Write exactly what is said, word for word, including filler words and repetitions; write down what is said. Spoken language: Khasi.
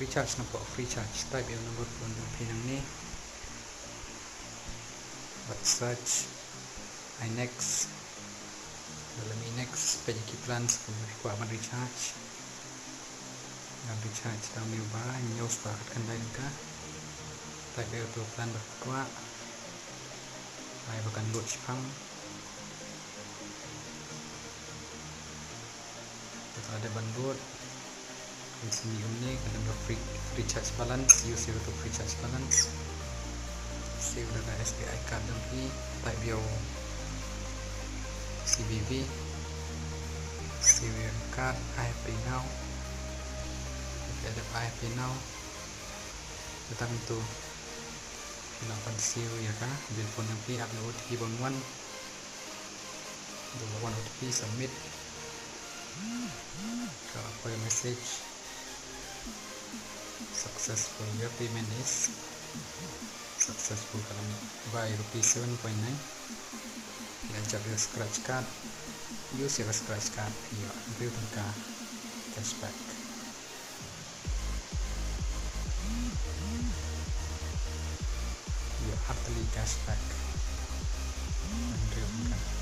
Recharge na pdeng FreeCharge. Type ïa u number phone jong phi nangne. Bad search. Ai next. Lada mih next, peit ïa ki plans kumno phi kwah ban recharge. Ngan recharge da u Neo ba hynñiew spah khatkhyndai tyngka. Type ïa uto u plan ba phi kwah. Ai ba kan load shaphang. Te ka dei ban load. Kan sa mih une, ka dei ba free, free charge balance, use ïa ka free charge balance. Save da ka S B I card jong phi, type ïa u C V V. Save ïa ka card, I pay now. Te dep I pay now. Te tang to. Phi lah ban save ïa ka bill phone jong phi, ap ïa u O T P ban wan. Dei ba wan O T P, submit. Ka la poi message. Successful, your payment is successful, ka la mih. Buy rupees seven point nine. Ïa jop ïa scratch card. Use ïa scratch card. Ïa hynriew tyngka cashback. Ïa, ar tylli cashback. Hynriew tyngka.